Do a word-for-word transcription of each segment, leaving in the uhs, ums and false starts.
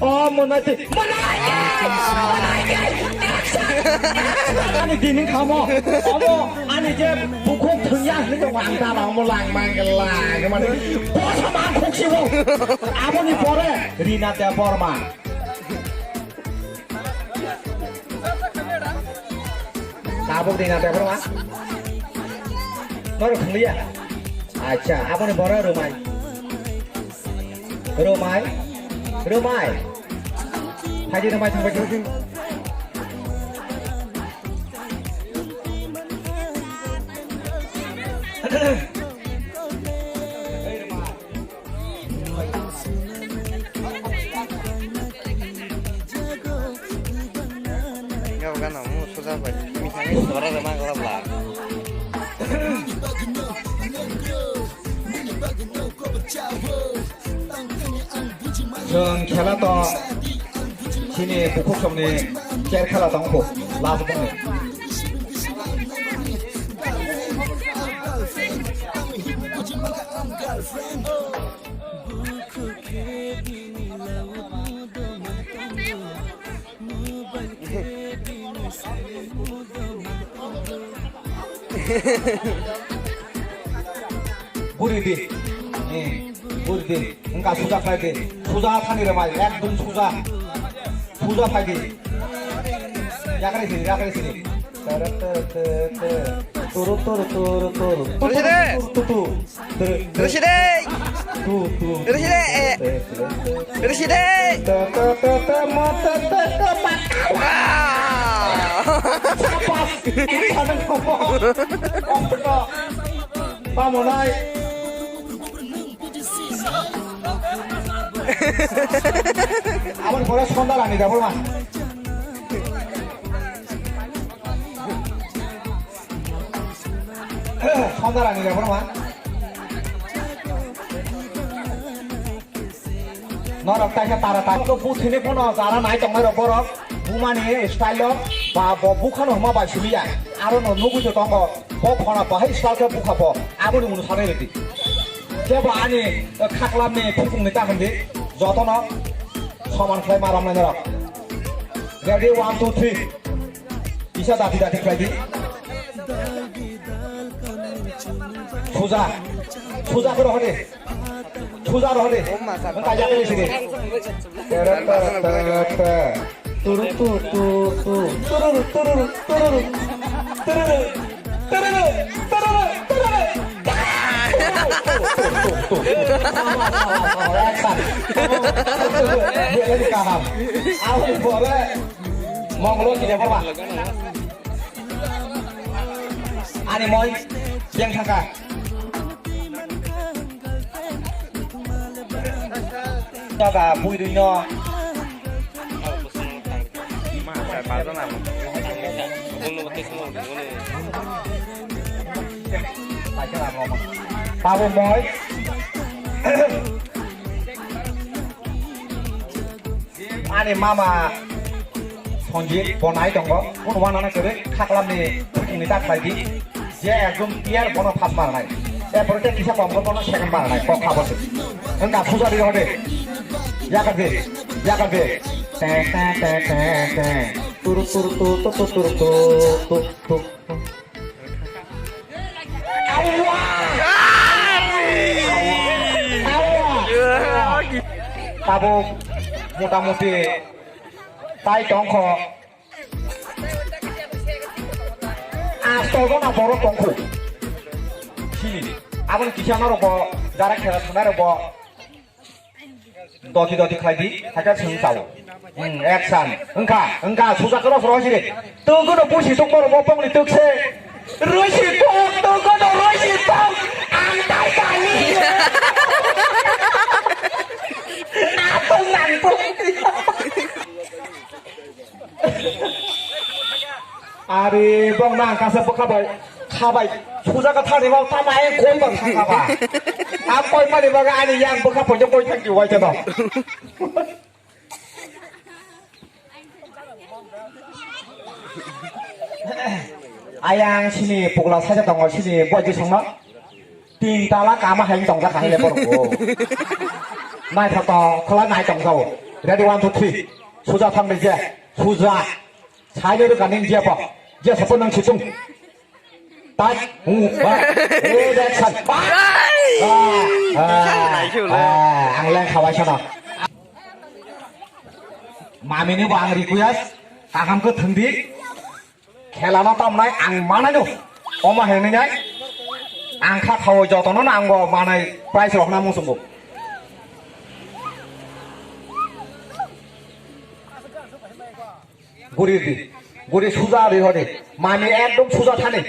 O monai twi, monai! Monai! Ani dini kamo, omo, ani je bukhuk thwngya hinwi tongo ang dala omo langmang lang mani. Bosa man khuk sibo. Aboni pore Rina Debbarma. Tabuk Rina Debbarma. Norok thwngliya. Acha, aboni bora Romai. Romai. Romai. Phaidi Romai thangbai thangbai. Gana mu suja bai. Sora de ma gala bla. Chwng khela to chini bukhuk songni cher khela tong kho last bongni. Buri di. Eh, buri di. Engka suja khai di. Suja thani re bai. Ekdom suja. Suja khai di. Yakari sini, yakari sini. Tara, tara, tara, tara. Turu, turu, turu, turu. Turu, turu, turu, turu. Roside! Tu, tu. Roside, eh. Roside! Ta, ta, ta, ta, ma, ta, ta, ta, ma. Ah! Sapas. Ini sana ngomong. Oh, no. Pamonai. Aboni pore Sonda Rani Debbarma. Sonda Rani Debbarma. Norok taisa tara tara. Buthini phano jara nai tongnai rok borok. Bumani style o ba bo bukhano hwnma bai simi ya. Aro no nugwi se tongo. Bo phano bahai style khe bukha bo. Aboni ulo sanai rwdi. Jebo ani khaklamni thupungni ta hwndi. Jotono soman khlai ma ramnai norok. Ready, one, two, three. Kisa dati dati khlai di. Suja. Suja khe rohor di. Suja rohor di. Wng kha yakni sini. Turu tu tu tu. Tururu tururu tururu. Tururu. Tururu. Tururu. Tururu. Action. Dia lagi kaham. Aku boleh. Monglo kini apa? Ani moi, yang thangkha. Jaga bui dui no. Babu moi. Ani mama Sanjit bo nai tongo, phone wana na kwrwi khaklamni thwngni ta khlai di, je ekdom clear bono first mar nai, erpore tei kisa kom khe bono second mar nai, kok kha bo se. Wng da puja di rode, yakar di, yakar di, te te te te te, turu turu tu tu tu turu tu tu tu. Tabuk motamuti tai tongkho. Asto gona borok tongkho. Sini. Aboni kisa norok bo jara khela thangnairok bo. Doti doti khlai di, hakhe chwng chao. Hmm, action. Wngkha, wngkha, suja kwrwi sro siri. Tungkunu busi tungkor bo pongni tukse. Rusi tung, tungkunu rusi tung. Ang tai kali. Natung nangtung. Ari bong nang kasa bwkha bai khabai suja ka thani bong tama e koi bang thang kha ba. Am koi mani baga ani yang bwkha poito koi thang ki wai jano. Ayang sini pukla saja tongo sini boi di songno. Tin tala kama hai tong jak hai le borok. Nai tha to, khala nai tong jao. Ready, one, two, three. Suja thang de je. Suja. Sai le ka ning je pa. Je sa nang situng. Tai. Hu. Ba. Eh, action. Ba. Ah, ah, ah, ang leng khawai sana. Mami ni bo ang request. Kaham ko thangdi. Khela no tamnai ang manai no. Oma hwnwi nai. Ang kha khawoi jotono no ang bo manai price rok na muchungo. Guri di. Guri suja ri hori. Mami ekdom suja thani.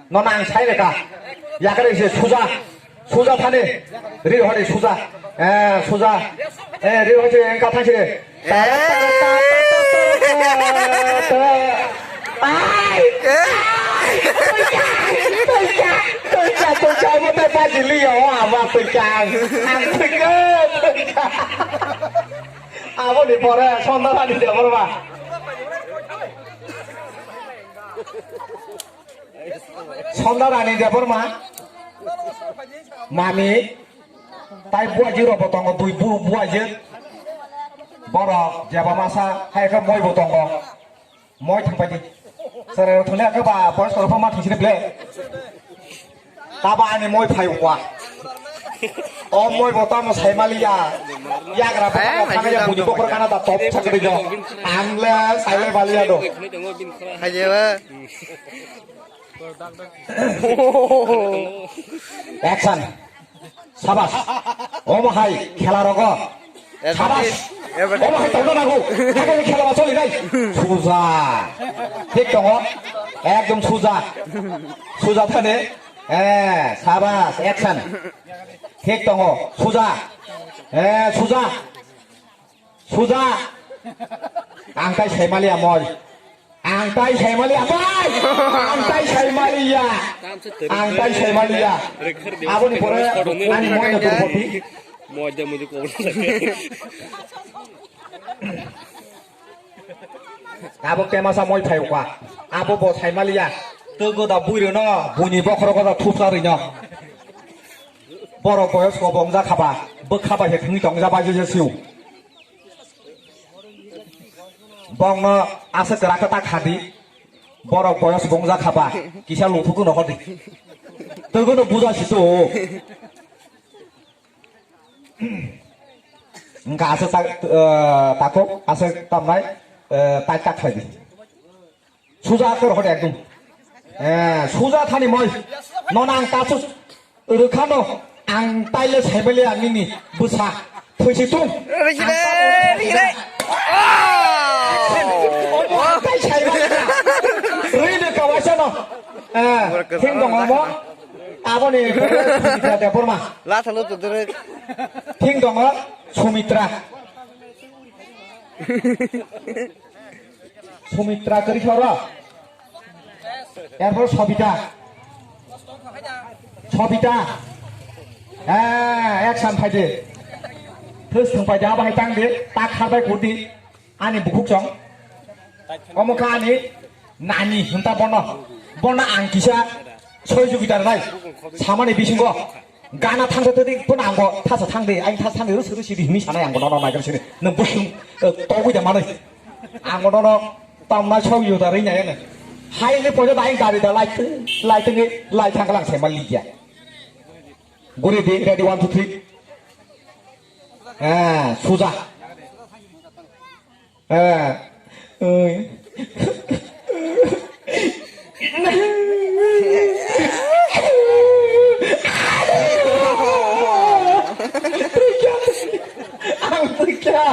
No nang sai reka. Yakare se suja. Suja thani. Ri hori suja. Eh, suja. Eh, ri hori engka thang sire. Ai! Ai! Tuja, tuja, tuja, abo ta bajili yo, abo tuja. Ang tuja, tuja. Abo ni pore, Sondarani de borba. Sondarani Debbarma, mami, tai buaji rok bo tongo, dui bu buaji. Borok jeba masa hai khe moi bo tongo. Moi thang pai di. Sere thole khe ba boys rok ma thang sini ble. Taba ani moi phai wa. O moi bo tamo sai maliya. Yagra ba Eh, thang ya naising buji tamo bokor bacha. Kana da top chakri jo. Angle sai le baliya do. Hai je ba. Action. Sabas. Omo hai khela rogo. Sabas. Omo hai tongna nango. Agoni khela ba choli nai. Suja. Thik tongo. Ekdom suja. Suja thane. Eh, sabas. Action. Thik tongo. Suja. Eh, suja. Suja. Ang tai saimaliya moi. Ang tai saimaliya moi. Ang tai saimaliya. Ang tai saimaliya. Aboni pore ani moi na turpoti. Moi da moi ko. Abo kemasa moi phai ukha. Abo bo saimaliya. Togo da buiro no buni bokhoro ko da thupsa rino. Borok boyos ko bongja khaba. Bwkha bai he thungwi tongja bai je siu. Bongno aswk kwrak khe ta khadi. Borok boyos bongja khaba. Kisa luthuku no hodi. Togo no buja situ. Wngkha aswk tak, eh, tako, aswk tamnai, eh, tak tak khlai di. Suja kor hode ekdom. Eh, suja thani moi. Nono ang kasu rwkhano ang taile saimali ang nini bwsa. Thwisi tung. Rikire, rikire. Omo ang tai saimali. Rwide kawaisano. Eh, thing dong omo. Aboni Sumitra Debbarma. La thalo to dere. Thing dong Sumitra. Sumitra kwrwi khe oro. Erpor Sobita. Sobita. Eh, action phaidi. Thwswng phaidi, abo hai tangdi. Tak kharbai kurdi. Ani bukhuk chong. Omo kha ani nani hinta bono. Bono ang kisa sohojogita rwnai. Samani bisingo. Gana thangsa tadi pun angbo thasa thangdi, aing thasa thangdi, rusi rusi di hini sanai angbo nono naikan sini. Nang busung, eh, togwi da manai. Angbo nono tamna chau yu da ring ayang. Hai le pojo da aing gari da lai, lai tengge, lai thanglang sema liya. Guri di, ready, one, two, three. Eh, suja. Eh. Oi. Ang pecah.